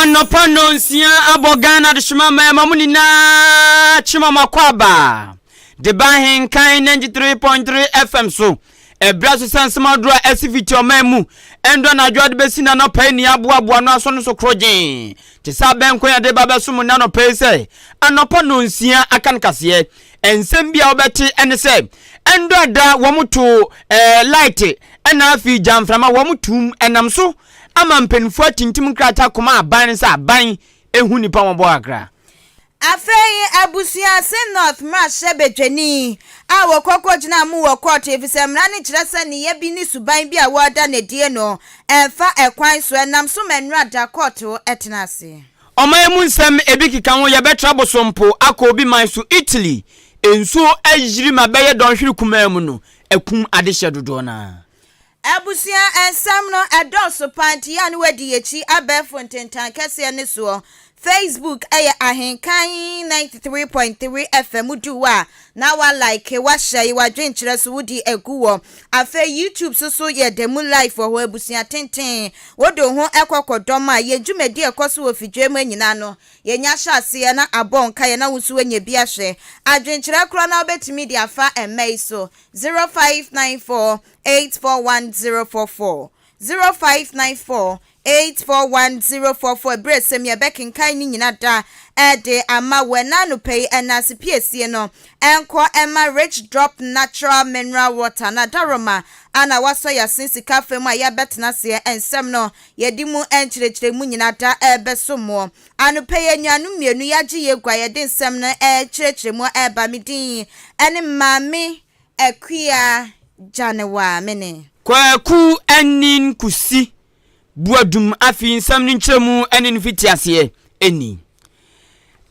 Anɔpa nnɔnsia abɔ Ghana adehyema mmarima mu nyinaa kyema mo akwaaba de ba Ahenkan 93.3 FM so. Ɛberɛ so sɛ nsɛm adoro a ɛsi fiti ɔman mu ɛndɔ anadwo ade bɛsi n'anɔpa yi ni aboaboa no aso no so korogyen te sɛ abɛnko yɛde ba bɛso mo n'anɔpa yi sɛ anɔpa nnɔnsia aka no kaseɛ. Nsɛm bi a wobɛte ɛne sɛ ɛndɔ ada wɔn to ɛɛ light ɛna afei gya mframa wɔn tum ɛnam so ama mpanimfoɔ atintim nkrataa kɔma aban no sɛ aban ehu nipa wɔn bɔ kakra. Afei Abusuase North mmarahyɛbadwani a wɔkɔ kɔgyinaa mu wɔ kɔɔto efisɛ mmara no kyerɛ sɛ nneyɛɛ bi ne suban bi a wɔreda no adie no ɛmfa ɛkwan so ɛnam so ma nnora da kɔɔto tena ase. Ɔman mu nsɛm ebi keka ho Yɛbɛtra bosompo akɔ obi man so Italy nsuo ayiri ma bɛyɛ dɔnhwere kumaa mu no akum adehyeɛ dodoɔ no ara. Abusua nsɛm no ɛdɔɔso paa nti yɛ a ne wadi yɛkyi abɛɛfo ntentan kɛseɛ no soɔ. Facebook ɛyɛ Ahenkan 93.3 FM wodu hɔ a na wa like, wa share, w'adwenkyerɛ so wode agu hɔ. Afei YouTube so so yɛ da mu live wɔ hɔ abusua tenten. Wode wo ho ɛkɔ kɔdɔm a yɛn dwumadi a ɛkɔ so wɔ fidua mu nyinaa no yɛnya hyɛ aseɛ na abɔ nkaeɛ na wo nso woanya bi ahwɛ. Adwenkyerɛ korɔ na wobɛtumi de afa mma yi so 0594 841044 0594 841044 ɛberɛ sɛm yɛbɛkenkan ne nyina da ɛde ama wo. Ɛna anɔpa yi ɛna ase piesie no ɛnkɔ ɛma Rich Drop Natural Mineral Water na daroma ana wasɔ yɛase sika fam a yɛbɛtena aseɛ nsɛm no yɛde mu nkyerɛkyerɛ mu nyina da ɛbɛso moɔ. Anɔpa yi anuanom mmienu yɛagye yɛ gua yɛde nsɛm no ɛkyerɛkyerɛ mu ɛba. Me din ɛne Maame Akua Gyanewa mene. Kwaku Anin Kusi Buadum. Afei nsɛm no nkyerɛmu ne no fitiaseɛ ɛni.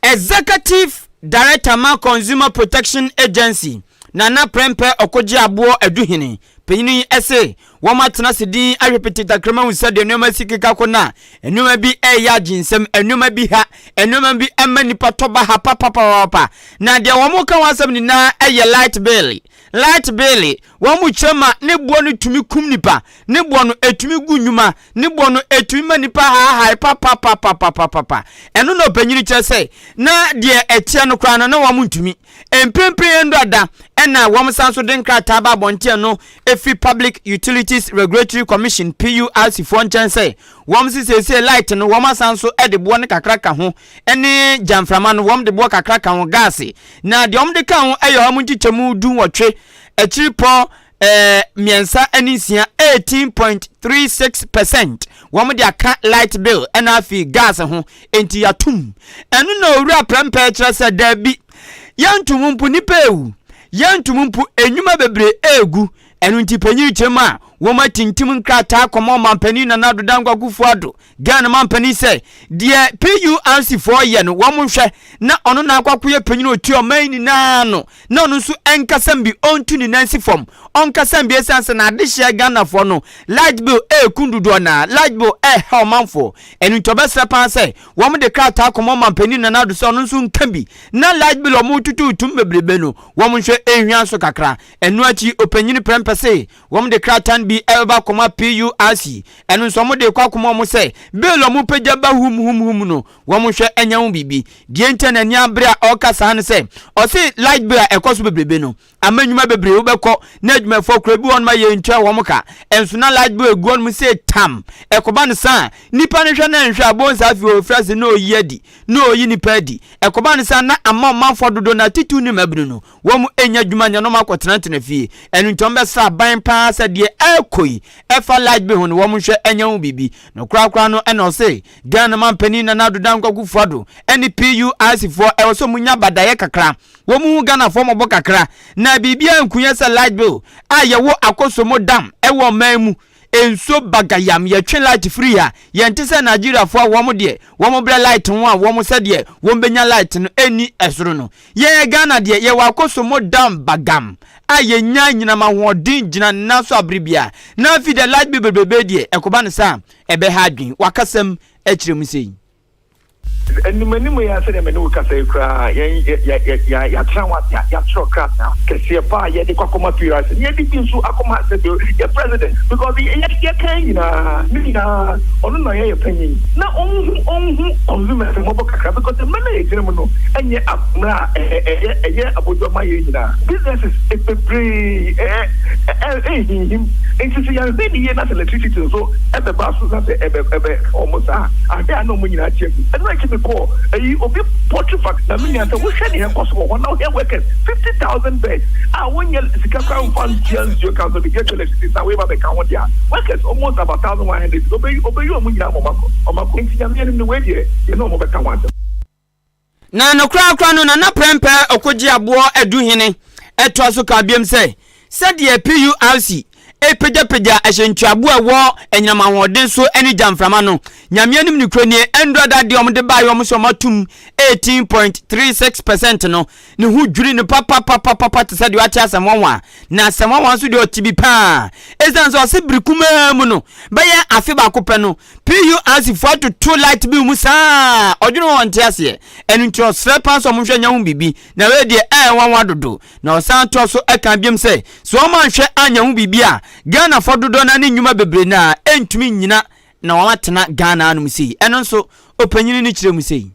Executive Director ma Consumer Protection Agency, Nana Prɛmpɛ Ɔkogye Aboɔ Aduhene panyin yi ɛse wɔn atena ase din ahwɛ pete takrama hu sɛdeɛ nneɛma si keka kɔ na nneɛma bi ɛyɛ agye nsɛm, nneɛma bi ha, nneɛma bi ɛma nipa tɔba ha papapapapa. Na deɛ wɔn ka wɔn asɛm nyinaa ɛyɛ light bill. Light bill wɔn mu kyerɛ ma ne boɔ no tumi kum nipa, ne boɔ no etumi gu nnwuma, ne boɔ no etumi ma nipa haahae papapapapapapa. Ɛno na ɔpanyin kyerɛ sɛ na deɛ ɛteɛ no koraa no na wɔn ntumi mprempren ndo ada ɛna wɔn san so de nkrataa ba abɔnten no efi Public Utilities Regulatory Commission, PURC foɔ nkyɛn sɛ wɔn si seesei light no wɔn asan so de boɔ no kakra ka ho, ɛne gyamframa no wɔn de boɔ kakra ka ho, gaase na deɛ wɔn de ka ho ɛyɛ wɔn nkyekyɛmu 18.36 , 18.36% wɔn de aka light bill ɛna afei gas ho. Nti yatum ɛno na Owura Prɛmpɛ kyerɛ sɛ daabi, yɛntum mpo nipa ewu, yɛntum mpo enyuma bebree egu. Ɛno nti panyin kyerɛ mu a wɔn atintim nkrataa kɔmɔ ɔmampanin Nana Addo Dankwa Akufo Addo, Ghana mampanin, sɛ deɛ PURC foɔ yɛ no wɔn nhwɛ na ɔno na akɔ akɔyɛ panyin a otua ɔman nyinaa no na ɔno nso nkasam bi ɔntu ne nan si fam ɔnkasam bi, ɛsiane sɛ n'adehyeɛ Ghanafoɔ no light bill ɛɛku dodoɔ na light bill ɛɛha ɔmanfoɔ. Ɛno nti ɔbɛsrɛ paa sɛ wɔn de krataa kɔmɔ ɔmampanin Nana Addo sɛ ɔno nso nka bi na light bill ɔmo tututum bebrebe no wɔn nhwɛ ehwia so kakra. Ɛno akyi ɔpanyin Prɛmpɛ se wɔn de krataa no bi ɛbɛba kɔma PURC. Ɛno nso wɔn de kɔ akɔma wɔn sɛ bill ɔmo pagya ba hum hum hum no wɔn hwɛ ɛnyɛ ho biribi. Deɛ nti a n'ani abere a ɔreka saa no sɛ ɔse light bill a ɛkɔ so bebrebe no ama nnwuma bebree wobɛkɔ na adwumayɛfoɔ kora bi wɔn ma yɛ ntua wɔn ka, ɛnso na light bill egu wɔn sɛ tam ɛkɔba no saa nipa no hwɛ na nhwɛ abɔ nsa afei ofira se na oyi adi na oyi nipa adi. Ɛkɔba no saa na ama ɔmanfoɔ dodo na titiw ne mmabunu no wɔn nya adwuma nyɛ na wɔn akɔtenatena fie. Ɛno nti wɔn bɛsra aban paa sɛ deɛ ɛrekɔ yi ɛfa light bill ho no wɔn nhwɛ ɛnyɛ ho biribi no korakora no. Ɛna ɔse Ghana mampanin Nana Addo Dankwa Akufo Addo ɛne PURC foɔ ɛwɔ sɛ wɔn nya badaeɛ kakra, wɔn hu Ghanafoɔ mmɔbɔ kakra na biribiara nkunyɛ sɛ light bill a yɛwɔ Akosombo Dam ɛwɔ ɔman mu nsuo bagayam yɛtwe light firi ha. Yɛnte sɛ Nigeriafoɔ a wɔn deɛ wɔn brɛ light ho a wɔn sɛdeɛ wɔn bɛnya light no ɛnni ɛsoro no. Yɛn Ghana deɛ yɛwɔ Akosombo Dam bagam a yɛnya nyinam ahoɔden gyina ne nan so abere bia na afi deɛ light bill bebrebe deɛ ɛkɔba ne saa ɛbɛha adwen wakasɛm akyerɛ mu sei. Anim anim yi ara sɛdeɛ me ne wo kasa yi koraa yɛn yɛ yɛ yɛ yɛ yɛatena ho ase yɛatwerɛ krataa kɛseɛ paa a yɛde kɔ akɔma PRC na yɛde bi nso akɔma sɛdeɛ yɛ president because yɛ yɛ yɛka yi nyinaa ne nyinaa ɔno na ɔyɛ yɛ panyin na ɔnhu ɔnhu consumers mmɔbɔ kakra because mmerɛ no a yɛgyina mu no ɛnyɛ mmerɛ a ɛyɛ ɛyɛ abodwoɔ ma yɛn nyinaa businesses bebree ɛ ɛ ɛrehinhim nti sɛ yɛanhwɛ ne yie na sɛ electricity nso ɛbɛba so na sɛ ɛbɛ ɛbɛ wɔn saa ahwɛ a na wɔn nyinaa te agu. Ɛno akyi mekɔɔ ayi obi poultry factory na me nua sɛ wohwɛ nea ɛkɔ so wɔ hɔ na wohwɛ workers 50,000 birds a wɔnyɛ sika koraa mfa ntua nsuo ka nso de get electricity na wei ba bɛka ho deɛ a workers almost about 1,100 obeyi obeyi wɔn nyinaa ma wɔn akɔ wɔn akɔ nti Nyame anim no wei deɛ yɛne wɔn bɛka ho asɛm. Na no korakora no, Nana Prɛmpɛ Okogye Aboɔ Aduhene toa so kaa biom sɛ, sɛdeɛ PURC repagyapagya ahyɛntuaboɔ a ɛwɔ anyinam ahoɔden so ne gyamframa no, Nyame anim nokorɛ nie, ɛndura da deɛ wɔde baeɛ wɔn sɛ wɔatom 18.36 percent no, ne ho dwiri no papapapapa te sɛ deɛ wate asɛm nwanwa. Na asɛm nwanwa nso deɛ ɔte bi paa. Ɛsiane sɛ ɔse bere kumaa mu no, bɛyɛ afe baako pɛ no, PURC foɔ atoto light bill mu saa ɔdwene ho ɔnte aseɛ. Ɛno nti ɔsrɛ paa sɛ wɔnhwɛ nyɛ ho biribi na wei deɛ ɛyɛ nwanwa dodo. Na ɔsan toa so ka biom sɛ, sɛ wɔn anhwɛ anyɛ ho biribi a, Ghanafoɔ dodoɔ no ara ne nnwuma bebree no ara ɛntumi nnyina na wɔn atena Ghana anom sei. Ɛno nso ɔpanyini no kyerɛ mu sei.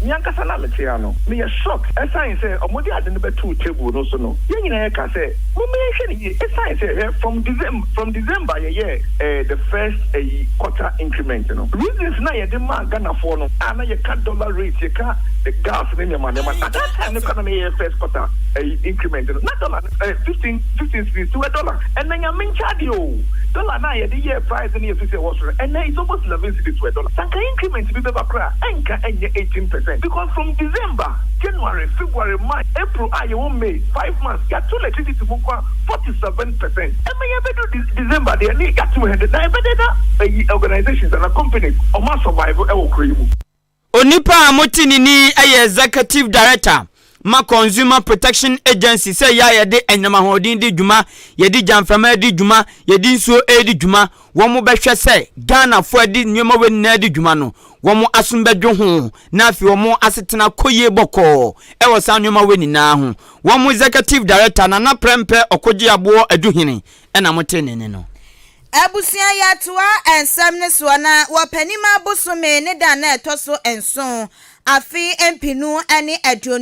Me ankasa na mete ha no, meyɛ shocked ɛsan sɛ wɔde ade no bɛtoo table no so no, yɛn nyinaa yɛka sɛ momma yɛnhwɛ no yie ɛsan sɛ hwɛ from December, from December yɛyɛɛ eh, the first ɛyi quarter increment no, reasons no a yɛde maa Ghanafoɔ no a na yɛka dollar rate, yɛka the gas ne nneɛma nneɛma, at that time no koraa na na yɛyɛ first quarter ɛyi increment no, na dollar no eh, 15, 15 cedis to a dollar, ɛnɛ Nyame nkyɛ adeɛ o, dollar no a yɛde yɛɛ price no yɛsu sɛ ɛwɔ soro no, ɛnɛ it's almost 11 cedis to a dollar. Sɛ anka increment bi bɛba koraa a, ɛnka ɛnyɛ 18 percent because from December, January, February, March, April a yɛwɔ May, 5 months, yɛato electricity mu nko a 47%. Ɛma yɛbɛdu December deɛ ne yɛato 100 na ɛbɛdɛ na ɛyi organisations ana companies ɔmo asurvive ɛwɔ kuro yi mu. Onipa a mote ne ni yɛ Executive Director ma Consumer Protection Agency sɛ yɛ a yɛde anyinam ahoɔden di dwuma, yɛde gyamframa di dwuma, yɛde nsuo redi dwuma, wɔn bɛhwɛ sɛ Ghanafoɔ a ɛde nneɛma wei nyinaa di dwuma no, wɔn asom bɛdwo ho na afei wɔn asetena kɔ yie bɔkɔɔ wɔ saa nneɛma wei nyinaa ho. Wɔn Executive Director, Nana Prɛmpɛ Ɔkogyeaboɔ Aduhene na mote ne nne no. Abusua yi atoa nsɛm no soɔ na wɔ Pɛnima bosome ne da na ɛtɔ so nson afe 2020,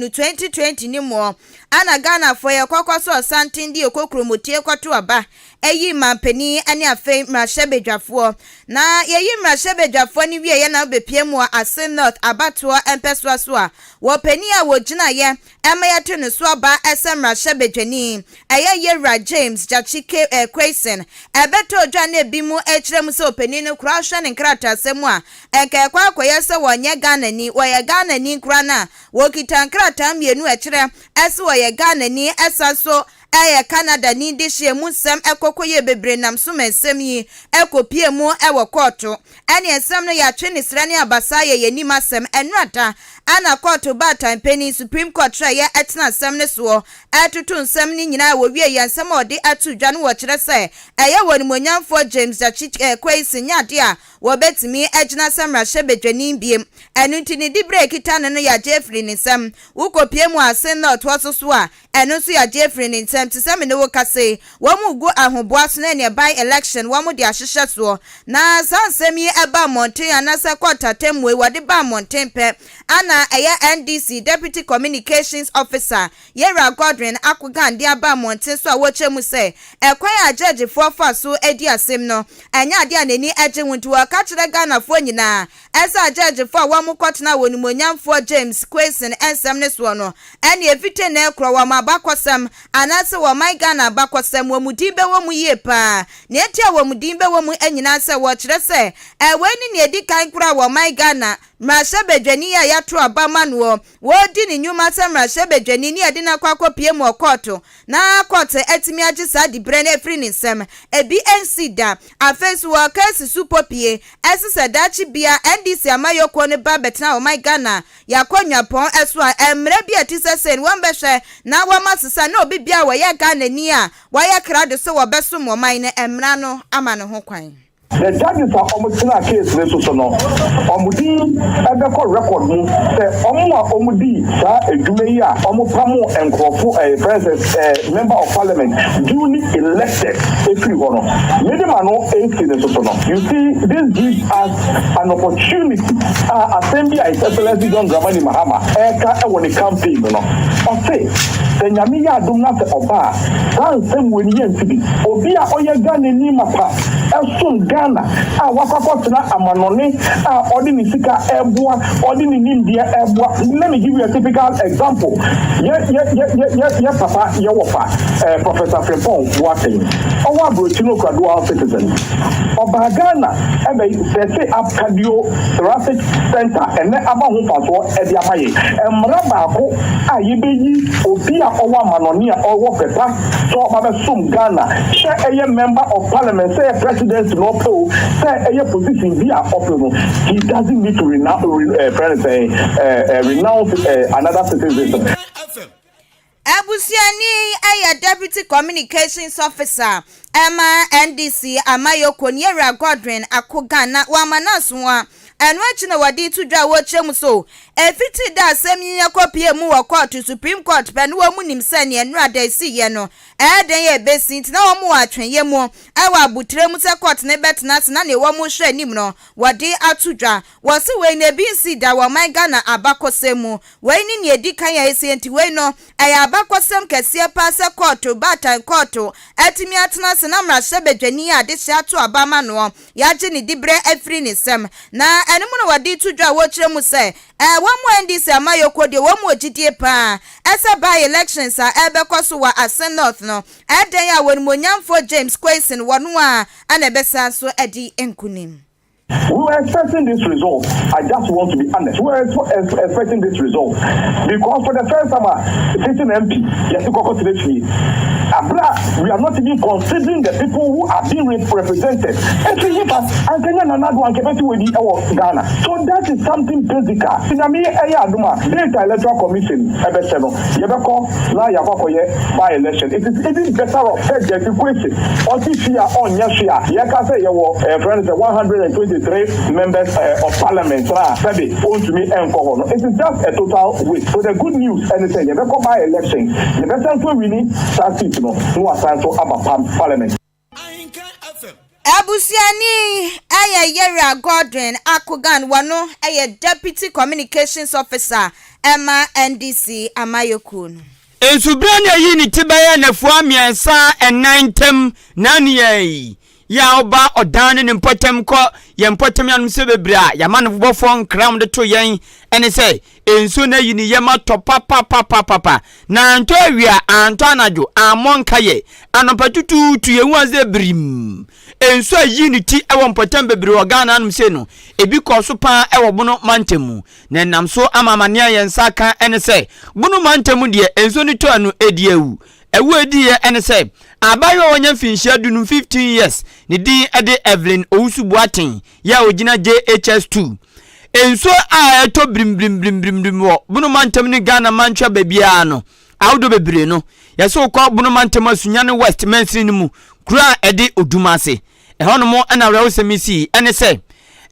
2020 no muɔ ana Ghanafoɔ yɛ kɔkɔ so ɔsanten de yɛkɔ kuromotie kɔto aba ɛyi manpanin ne afei mmarahyɛbadwafoɔ. Na yɛyi mmarahyɛbadwafoɔ no wieɛ na wobɛpie mu wɔ Asin North abatoɔ mpɛsoa so a wɔ panin a wɔgyinaeɛ ɛma yɛto ne so aba sɛ mmarahyɛbadwani. Ɛyɛ Yewura James Gyakye Quayson. Ɛbɛtɔɔ dwa na ebi mu kyerɛ mu sɛ ɔpanin no koraa hwɛ ne nkrataasɛm mu a, ɛnka ɛkɔ akɔyɛ sɛ wɔnyɛ Ghanani. Wɔyɛ Ghanani koraa no a, wɔkita nkrataa mmienu a ɛkyerɛ sɛ wɔyɛ Ghanani ɛsan nso yɛ Canadani dehyeɛ mu nsɛm kɔkɔyɛɛ bebree nam so ma nsɛm yi kɔpuee mu wɔ kɔɔto. Ɛneɛ nsɛm no yɛatwe ne serɛ ne abasa ayɛ yɛn anim asɛm. Ɛnora da a na kɔɔto baatan panin, Supreme Court, kyerɛeɛ tena nsɛm no soɔ retoto nsɛm no nyinaa a wɔwieeɛ nsɛm a wɔde ato dwa no wɔkyerɛ sɛ ɛyɛ wɔ Onimuonyamfoɔ James Gyakye Quayson nyɛ adeɛ a wɔbɛtumi agyina sɛ mmarahyɛbadwani biem. Ɛno nti ne diberɛ a ɛkita no no yɛagye afiri ne nsam. Wokɔpue mu asen na ɔtoa so so a, Ɛno nso yɛagye afiri ne nsam. Te sɛ me ne wo kasa yi, wɔregu ahoboa so na ɛneɛ by election wɔde ahyehyɛ soɔ. Na saa nsɛm yi ba mmɔnten anaasɛ court atemmuo yi wɔde ba mmɔnten pɛ ana ɛyɛ NDC Deputy Communications Officer Yewura Godwin Akogan de aba mmɔnten so a wɔkyerɛ mu sɛ ɛkwan a gyɛɛgyefoɔ fa so di asem no ɛnyɛ adeɛ a n'ani gye ho nti wɔka kyerɛ Ghanafoɔ nyinaa Ɛsɛ agyɛɛgyefo a wɔkɔtenaa wɔ Onimuonyamfoɔ James Quayson nsɛm no soɔ no, ɛne ɛfite nnɛ rekorɔ wɔn abakɔsɛm anaase wɔ ɔman Ghana abakɔsɛm, wɔn din bɛwɔ mu yie pa ara. Nea enti a wɔn din bɛwɔ mu nyinaa sɛ wɔkyerɛ sɛ wei ne nea ɛdi kan koraa wɔ ɔman Ghana mmarahyɛbadwani yi a yɛato aba ma noɔ, wɔredi ne nnwuma sɛ mmarahyɛbadwani ne yɛde no akɔ akɔpue mu wɔ kɔɔto na kɔɔto atumi agye saa diberɛ no afiri ne nsam. Ɛbi nsii da. Afei nso wɔreka asi so popie Ɛse sɛ daakye bia NDC amayɔkuo no ba bɛtena ɔman Ghana y'akonnwa pɔn so a, mmerɛ bi a ɛte sɛ sei no wɔn bɛhwɛ na wɔn asesa na obi biara a wɔyɛ Ghanani a wayɛ krado sɛ wɔbɛsom ɔman no mmara no ama no ho kwan. The judges a wɔtenaa case no so so no, wɔn din bɛkɔ record mu sɛ wɔn a wɔdii saa adwuma yi a wɔpamoo nkurɔfo ɛɛ yɛfrɛ no sɛ ɛɛ member of parliament duly elected firi hɔ no. Mede m'ano resi no so so no, you see this gives us an opportunity a asɛm bi a His Excellency John Dramani Mahama reka wɔ ne campaign mu no, ɔse sɛ Nyame yɛ adom na sɛ ɔba a, saa nsɛm wei no yɛnte bi. Obi a ɔyɛ Ghanani mapa som Ghana a wakɔ akɔtena amanɔne a ɔde ne sika reboa, ɔde ne nimdeɛ reboa. Let me give you a typical example. Yɛ yɛ yɛ yɛ yɛ yɛ papa yɛ wɔfa eh, Professor Frimpong Boateng. Ɔwɔ aburokyi no okura dual citizen. Ɔbaa Ghana ɛbɛ sɛte up cardio thoracic center ɛnɛ aba ho mfasoɔ ɛde ama yɛn. Mmara baako a yɛbɛyi obi a ɔwɔ amanɔne a ɔwɔ pɛpa sɛ ɔba bɛsom Ghana sɛ ɛyɛ member of parliament sɛ ɛyɛ presidency na ɔpɛ o sɛ ɛyɛ position bi a ɔpɛ no he doesn't need to renounce eh, friend sɛn eh, eh, renounce eh, another citizenship. Abusuani yi yɛ Deputy Communications Officer ma NDC amayɔkuo no, Yɛwura Godwin Akogan na wama no asoa. Ɛno akyi na wɔde reto dwa a wɔrekyerɛ mu so ɛfiti da asɛm yi kɔpue mu wɔ kɔɔto, Supreme Court, pɛ no wɔn nim sɛ nea nnora da esiiɛ no ɛyɛ dɛn a ɛbɛsi nti na wɔn wɔ atwenyɛ mu wɔ abotire mu sɛ kɔɔto no bɛtena ase na nea wɔn rehwɛ anim no wɔde ato dwa. Wɔse wei no ebi nsii da wɔ ɔman Ghana abakɔsɛm mu. Wei ne nea edi kan a esi enti wei no ɛyɛ abakɔsɛm kɛseɛ paa sɛ kɔɔto, baatan kɔɔto, atumi atena ase na mmarahyɛbadwani a adehye ato aba ama noɔ yɛagye ne diberɛ afiri ne nsam. Na ɛno mu na wɔde reto dwa a wɔrekyerɛ mu sɛ ɛɛ wɔn mu NDC amayɔkuo deɛ wɔn mu wɔ gyidie paa ɛsɛ by elections a ɛrebɛkɔ so wɔ Asin North no ɛdɛn a wɔnimuonyamfoɔ James Quayson wɔno ara na ɛbɛsan so adi nkunim. We were expecting this result. I just want to be honest. We were expecting this result because for the first time, a sitting MP, yɛsi kɔkɔ tena fie. Abra, we are not even considering the people who are being represented. Efi yifa ankanya Nana Addo ankɛbɛti wɔ di ɛwɔ Ghana. So that is something basic a. Nyame ɛyɛ adom a date a electoral commission ɛbɛhyɛ no yɛbɛkɔ na yɛakɔ akɔyɛ by election. It is even better off sɛ Gyasi Kwesi ɔte fie a ɔnyɛ hwee a yɛka sɛ yɛwɔ yɛfrɛ no sɛ 123 members of parliament na sɛbe ɔntumi nkɔ hɔ no. It is just a total waste. So the good news ɛne sɛ yɛbɛkɔ by election, yɛbɛsan nso awini saa seat no na wasan nso aba parliament. Abusuani yi yɛ Yɛwura Godwin Akogan, wɔno yɛ Deputy Communications Officer ma NDC amayɔkuo no. Nsubura na eyi ne ti bɛyɛ nnafua mmiɛnsa nnan ntam na nea yi yɛ a ɔba ɔdan ne ne mpɔtam kɔ yɛn mpɔtam yanom sɛ bebree a yɛama no bɔfoɔ nkram de to yɛn ɛne sɛ nsuo no ayi ne yam atɔ papapapapapa na antɔ awia antɔ anadwo ammɔ nka yɛ anɔpa tutuutu yɛhu ase birim nsuo ayi ne ti wɔ mpɔtam bebree wɔ Ghana anom sei no ebi kɔɔ so paa wɔ Bono mantam mu Na ɛnam so ama amaneɛ a yɛn nsa aka ne sɛ, Bono mantam mu deɛ, nsuo no tɔ ano, ɛdi awu. Awu a ɛdiiɛ ne sɛ, abaayewa a wanya mfinhyia dunum, 15 years, ne din de Evelyn Owusu Boateng, yɛ a ɔgyina JHS 2. Nsuo a ɛtɔ birimbirimbirimbirim wɔ Bono mantam ne Ghana mantwa baabiara no, ahodoɔ bebree no, yɛsɛ wokɔ Bono mantam Asunyane West mansini no mu, kuro a ɛde Odumase. Ɛhɔnom na awerɛhosɛm yi sii, ɛne sɛ,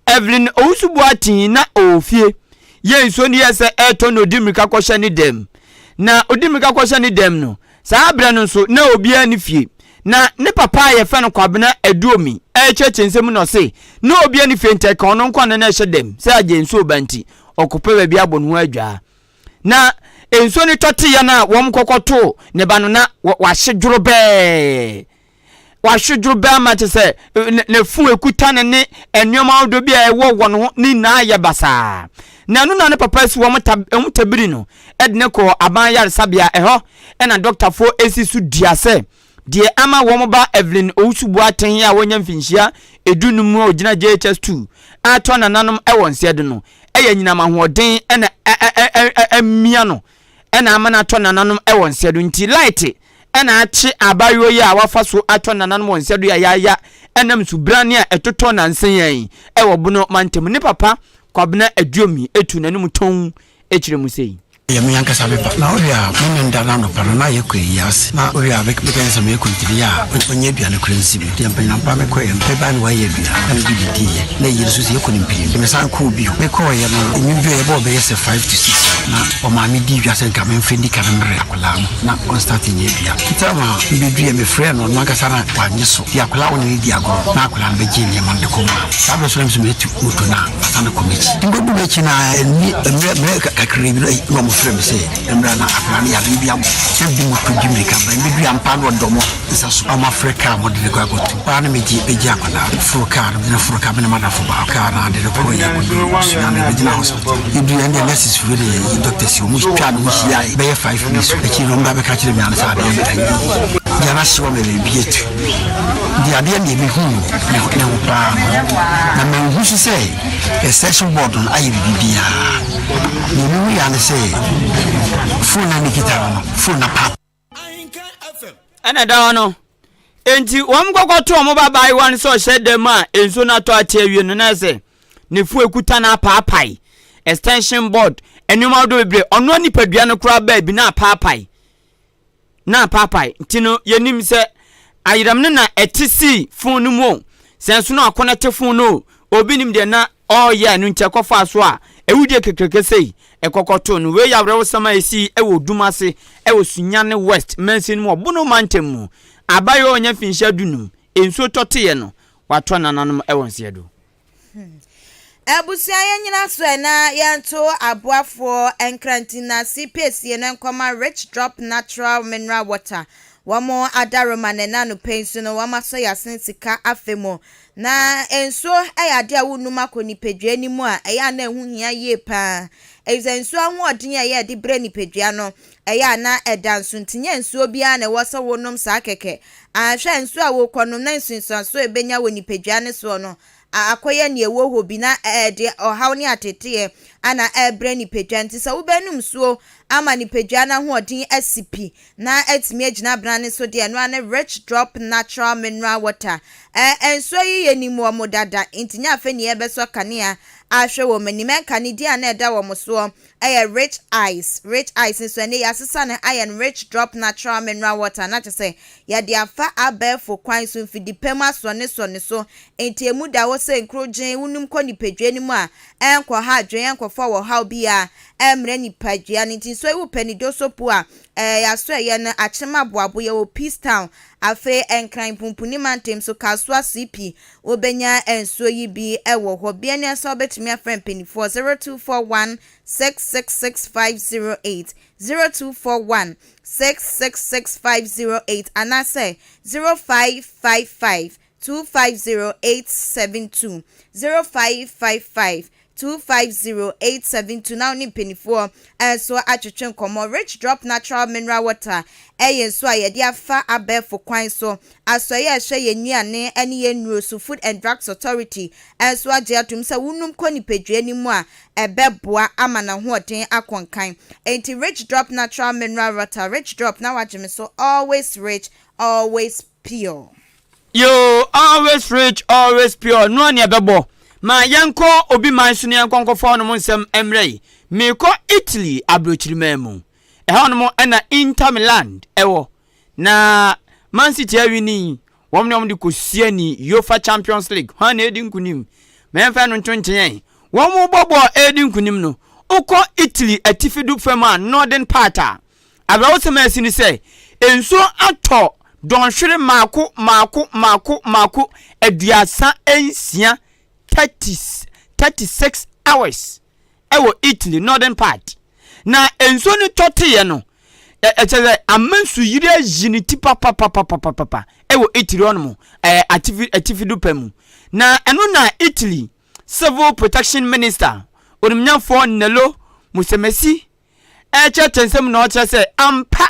Evelyn Owusu Boateng na ɔwɔ fie yɛ nsuo no yɛɛ sɛ ɛretɔ na ɔdi mmirika kɔhyɛ ne dɛm. Na ɔdi mmirika kɔhyɛ ne dɛm no, saa berɛ no nso na obiara nni fie. Na ne papa a yɛfrɛ no Kwabena Aduomi rekyerɛkyerɛ nsɛm mu na ɔse na obiara nni fie nti ɛka ɔno nko na na ɛhyɛ dɛm sɛ agye nsuo ba nti ɔkɔpɛ baabi abɔ ne ho adwaa. Na nsuo no tɔ teeɛ no a wɔn kɔkɔtoo ne ba no na wahye dworobɛɛ. Wahwe dworobɛɛ ama kyerɛ sɛ n'afu ekuta no ne nneɛma ahodoɔ bi a ɛwɔ wɔn ho ne nyinaa yɛ basaa. Na ɛno na ne papa si wɔn ta wɔn tabiri no de no kɔɔ aban yaresabea. Ɛhɔ na dɔktafoɔ esi so dua sɛ deɛ ama wɔn ba Evelyn Owusu Boateng a wanya mfinhyia edunum a ogyina JHS 2 atɔ nananom wɔ nsɛdo no yɛ anyinam ahoɔden na amia no na ama no atɔ nananom wɔ nsɛdo nti light na akye abaayewa yi a wafa so atɔ nananom wɔ nsɛdo yayaaya ɛnam nsubrane a ɛtotɔ nansa yi wɔ Bono mantam. Ne papa Kwabena Aduomi tu n'anom tɔnn kyerɛ mu sei. Ɛyɛ me ankasa me ba. Na wohwɛ a, me ne da no anɔpa no, na yɛkɔ ayi ase. Na wohwɛ a, meka sɛ meyɛ kɔntini a, ɔnyɛ aduane koraa nsi me. Deɛ mpanyinampa mekɔeɛ no, mebaa na wayɛ aduane, na mede didiiɛ. Na ayi no nso sɛ yɛkɔ no mprenu. Mesan kɔɔ bio. Mekɔeɛ no, anwummerɛ yɛbɔɔ bɛyɛ sɛ 5 to 6, na ɔmaa me dii dwa sɛ nka memfa nni ka no mmerɛ akwadaa no na ɔnstart nyɛ aduane. Nti ama mebɛduiɛ, mefrɛɛ no, ɔno ankasa na wannye so. Deɛ akwadaa wo ne no di agorɔ, na akwadaa no bɛgyee nneɛma no de kɔmaa no. Saa berɛ so na me nso matu moto no a masane kɔ m'akyi. Mebɛdu m'akyi no a, ɛnni mmerɛ mmerɛ kakra bi na wɔfrɛ me sɛ mmra na akwadaa no yareɛ bi abɔ. Na mede moto di mmirika ba. Mebɛduru ampa na ɔdɔ mo nsa so. Wɔafrɛ kaa a wɔde no kɔ akɔto. Hɔ ara na megye bɛgye akwadaa no. Foro kaa no, mede no foro kaa me ne m'adamfo baako. Kaa no ade no kɔɔ yɛ kɔduru abusua no bɛgyina hospital. Yɛduru yɛn deɛ nurses foɔ ne doctors wɔn twaa ne ho hyiaeɛ bɛyɛ 5 minutes. Akyiri no wɔn ba bɛka kyerɛ me ano sɛ adeɛ no anyɛ yie. Deɛ no ahye wɔ me baabi atu. Nti adeɛ deɛ mehuu ne ho paa no, na manhu so sɛ extension board no ayɛ biribiara. Deɛ mehu yɛ ne sɛ phone na mekita no, phone na pa. Ɛna da hɔ no, enti wɔn kɔkɔto wɔn ba abaayewa no sɛ ɔhyɛ dɛm a nsuo no atɔ ate awie no, na sɛ ne fo ekuta no apaapae, extension board, nneɛma ahodoɔ bebree, ɔno nipadua no koraa baabi na apaapae. Na apaapae. Nti no, yɛnim sɛ ayerɛm no na ɛte sii fon no mu o, sɛ nso na wakɔnɛte fon no o, obi nim deɛ na ɔreyɛ a ɛno nti ɛkɔfaa so a awudie kekreke sei ɛkɔkɔtoo no. Wei yɛ awerɛhosɛm a ɛsii wɔ Odum ase wɔ Sunyani West mansin mu wɔ Bono mantam mu. Abaayewa a ɔnya mfinhyia 15, nsuo tɔteeɛ no, watɔ nananom wɔ nseɛ do. Abusua yɛnyina so ɛ na yɛnto aboafoɔ nkrantinase piesie no nkɔma Rich Drop Natural Mineral Water. Wɔn adaroma na ɛna anɔpa yi nso no wɔn asɔ yɛn asene sika afe mu. Na nsuo yɛ adeɛ a wonum akɔ nipadua no mu a ɛyɛ a na ɛho hia yie paa. Efisɛ nsuo ahoɔden a ɛyɛ de brɛ nipadua no ɛyɛ a na ɛda nso nti nyɛ nsuo biara na ɛwɔ sɛ wonom saa kɛkɛ. Anhwɛ a nsuo a worekɔnom na nsunsuansoɔ a ɛbɛnya wɔ nipadua no soɔ no akɔyɛ nea ɛwɔ hɔ bi na ɛde ɔhaw ne ateteɛ ana ɛrebrɛ nipadua nti sɛ wobɛnom nsuo ama nipadua no ahoɔden asi pi na atumi agyina bena no so deɛ, ɛno ara ne Rich Drop Natural Mineral Water. Ɛ nsuo yi yɛnim wɔn dada nti nyɛ afei ne yɛbɛsɔ kanea ahwɛ wɔn anim. Ɛnka ne din a na ɛda wɔn soɔ ɛyɛ Rich Ice. Rich Ice nso ɛnɛ yɛasesa no ayɛ no Rich Drop Natural Mineral Water, na kyerɛ sɛ yɛde afa abɛɛfo kwan so mfidi pa mu asɔnesɔne so nti emu da hɔ sɛ nkurogyen wonum kɔ nipadua no mu a ɛnkɔ ha adwene, ɛnkɔfa wɔ haw biara ɛmmrɛ nipadua no. Nti nsuo yi wopɛ ne dosopo a ɛɛ yɛaso ɛyɛ no Akyem Aboabo, yɛwɔ Peace Town, afei Nkran Pumpuni mantam so Kasoa CP, wobɛnya nsuo yi bi wɔ hɔ. Bia ne nso wobɛtumi afrɛ mpanimfoɔ 0241 666 508, 0241 666 508 anaasɛ 0555 250 872, 0555 250 872 na wo ne mpanimfoɔ nso atwetwe nkɔmmɔ. Rich Drop Natural Mineral Water ɛyɛ nsuo a yɛde afa abɛɛfo kwan so asɔeɛ a ɛhwɛ yɛn nnuane ne yɛn nnuro so, Food and Drugs Authority, nso agye atom sɛ wonum kɔ nipadua no mu a ɛbɛboa ama n'ahoɔden akɔ nkan. Enti Rich Drop Natural Mineral Water, Rich Drop na wagye me so, always rich, always pure. Yo, always rich, always pure. Noa nea ɛbɛbɔ. Ma yɛnkɔ obi man so na yɛnkɔ nkɔfa hɔnom nsɛm mmerɛ yi. Merekɔ Italy aburokyiriman mu. Ɛhɔnom na Inter Milan ɛwɔ. Na Man City awini. Wɔn ne wɔn de kɔsia ni UEFA Champions League. Hwan na ɛredi nkunim? Ma yɛmfa ɛno nto nkyɛn. Wɔn bɔ bɔɔl ɛredi nkunim no, wokɔ Italy atifi do fam a, northern part a, awerɛhosɛm a asi ne sɛ, nsuo atɔ dɔnhwere mmaako mmaako mmaako mmaako 36, 36 hours ɛwɔ Italy northern part. Na nsuo no tɔ teeɛ no, ɛkyɛ sɛ ama nsuyiri ayi ne ti papapapapapa ɛwɔ Italy hɔnom, ɛɛ atifi atifi do pɛ mu. Na ɛno na Italy Civil Protection Minister, onimnyafoɔ Nello Musumeci, ɛrekyerɛkyerɛ nsɛm na ɔkyerɛ sɛ ampa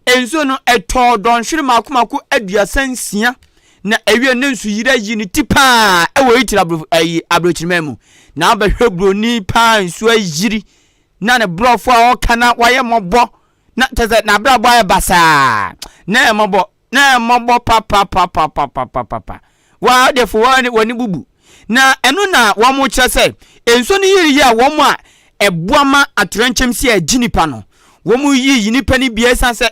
nsuo no ɛtɔɔ dɔnhwere mako mako 36 na ɛwie ne nsu yiri ayi ne ti paa ɛwɔ Italy aburo ɛyi aburokyiriman mu. Na abɛhwɛ buroni paa nsuo ayiri na ne borɔfo a ɔka na wayɛ mmɔbɔ na kyerɛ sɛ n'abrabɔ ayɛ basaa na ɛyɛ mmɔbɔ na ɛmmɔbɔ papapapapapapa. Waa deɛ fo wɔn ani bubu. Na ɛno na wɔn kyerɛ sɛ nsuo no yiri yi a wɔn a ɛboa ma atoyerɛnkyɛm si a ɛgye nipa no. Wɔn yiyi nipa no bi ɛsiane sɛ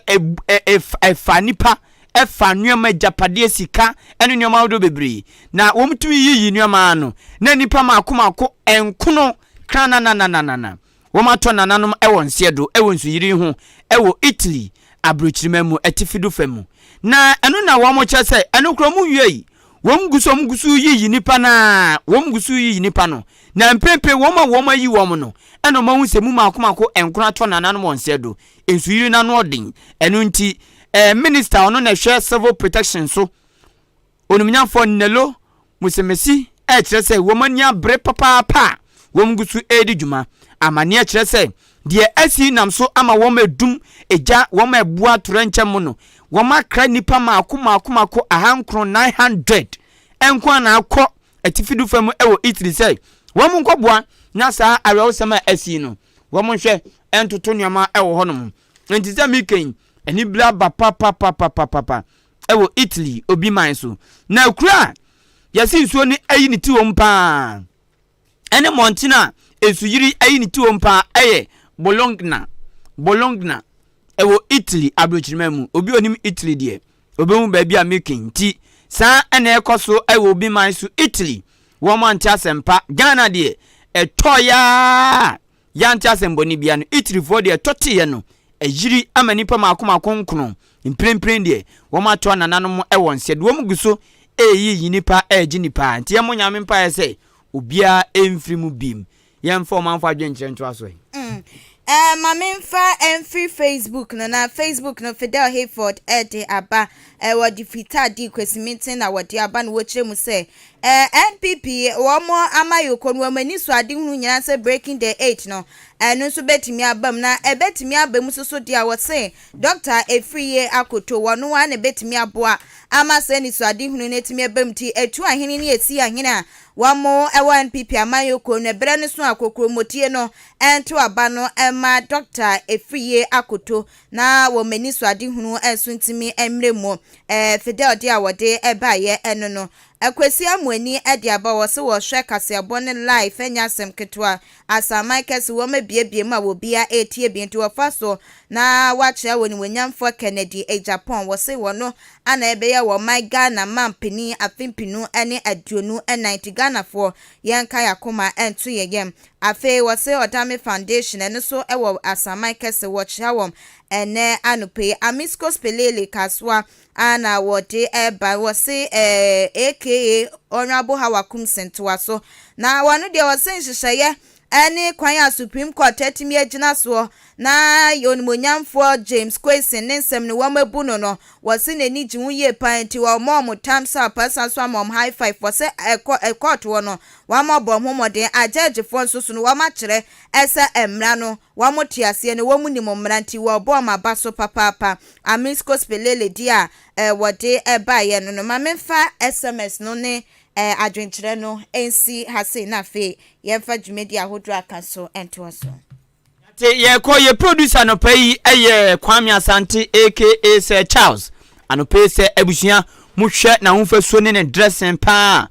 ɛfa nipa, ɛfa nneɛma, agyapadeɛ, sika ɛne nneɛma ahodoɔ bebree. Na wɔn tumi yiyi nneɛma no na nipa mako mako nkono krananananana wɔn atɔ nananom ɛwɔ nseɛ do ɛwɔ nsuyiri ho ɛwɔ Italy aburokyirima mu atifi do fam mu. Na ɛno na wɔn kyerɛ sɛ ɛno koraa mu wie yi, wɔn gu so yiyi nipa naa, wɔn gu so yiyi nipa no. Na mpempe wɔn a wɔn ayi wɔn no ɛna wɔn ahu sɛ mu mako mako nkono atɔ nananom wɔ nseɛ do nsuyiri n'ano ɔden. Ɛno nti minister ɔno na ɛhwɛ civil protection so, onimnyamfoɔ Nello Musumeci, ɛkyerɛ sɛ wɔn ani abere papaapa a wɔn gu so redi dwuma. Amanneɛ kyerɛ sɛ deɛ asi nam so ama wɔn adum egya wɔn ɛboa torɛnkyɛm mu no, wɔn akra nipa mako mako mako 900, 900 nko a na akɔ atifi do fam ɛwɔ Italy sɛ wɔn nkɔboa na saa awerɛhosɛm a asi no wɔn nhwɛ ntoto nneɛma ɛwɔ hɔnom. Nti sɛ mekɛn anibere aba papapapapapa ɛwɔ Italy obi man so. Na kuro a yɛsi nsuo no ayi ne ti wɔm paa ɛne mmɔnten a nsuyiri ayi ne ti wɔm paa ɛyɛ Bologna. Bologna ɛwɔ Italy aburokyirima mu. Obi onim Italy deɛ, obehu baabi a mekɛn. Nti saa ɛna ɛkɔ so ɛwɔ obi man so Italy. Wɔn ante asɛmpa. Ghana deɛ, ɛtɔ yaa yante asɛmbɔne bia no. Italyfoɔ deɛ, ɛtɔ teeɛ no ɛyiri ama nipa mako mako nkono. Mprempren deɛ, wɔn ato nananom ɛwɔ nsɛ de wɔn gu so ɛreyi yi nipa ɛregye nipa. Nti yɛn mo Nyame mpaeɛ sɛ obiara ɛmfiri mu biem. Yɛmfa ɔmanfo adwenkyerɛ ntoa so yi. Ma memfa mfiri Facebook no, na Facebook no Fidel Hayford ɛde aba wɔde fitaa di kwasiminten na wɔde aba no, wɔkyerɛ mu sɛ NPP wɔn amayɔkɔ no, wɔn ani so ade hunu nyinaa sɛ breaking the eight no, ɛno nso bɛtumi aba mu, na ɛbɛtumi aba mu soso deɛ a wɔse Dr. Afriyie Akoto wɔn a na ɛbɛtumi aboa ama sɛ anisoade hunu no atumi aba mu. Ti etu ahene ne esi ahene a wɔn ɛwɔ NPP amanyɔkuo no, ɛberɛ no so a kokuromodie no ɛnto aba no ɛma Dr. Afriyie Akoto na wɔn ani so ade hunu nso ntumi mmerɛ mu. Fidel de a wɔde ɛbaeɛ ɛno no, Akwasi Amuani ɛde aba wɔ so, wɔhwɛ kaseɛbɔ ne live, ɛnyɛ asɛm ketewa. Asaman kɛse wɔn abiebie mu a wɔbia etie bi, nti wɔfa so na wakyerɛ wɔn niwonyamfoɔ Kennedy Agyapong, wɔse wɔn no ana ɛbɛyɛ wɔn man Ghana man panin afe 2024, nti Ghanafoɔ yɛnka yɛakoma ɛnto yɛn yam. Afei wɔse Ɔdame Foundation ɛno so ɛwɔ Asaman kɛse, wɔkyerɛ wɔn ɛnɛ anɔpɛ yi. Amisco Spelele Kasoa ana wɔde ɛba, wɔse aka Honourable Hawa Koomson toa so, na wɔn deɛ wɔse nhyehyɛeɛ ɛne kwan a Supreme Court atumi agyina soɔ na onimonyamfoɔ James Quayson ne nsɛm no wɔn abu no, wɔse n'ani gye ho yie paa, nti wɔn ɔmo thumbs up ɛsan so ama ɔmo high five. Wɔsɛ ɛkɔ ɛkɔɔto no wɔn abɔ ɔmo mmɔden, agyɛgyefoɔ nso so no wɔn akyerɛ ɛsɛ mmara no wɔn te aseɛ no, wɔn nim mmara, nti wɔbɔ ɔmo aba so papaapa. Amisco Spelele di a wɔde ɛbaeɛ no, maame nfa SMS no ne adwenkyerɛ no nsi ha sei, na afei yɛmfa dwumadi ahodoɔ aka so ntoa so. Te yɛkɔ yɛ producer anɔpa yi ɛyɛ Kwame Asante aka Sir Charles. Anɔpa yi sɛ abusua mohwɛ n'ahofasuo ne ne dressing paa.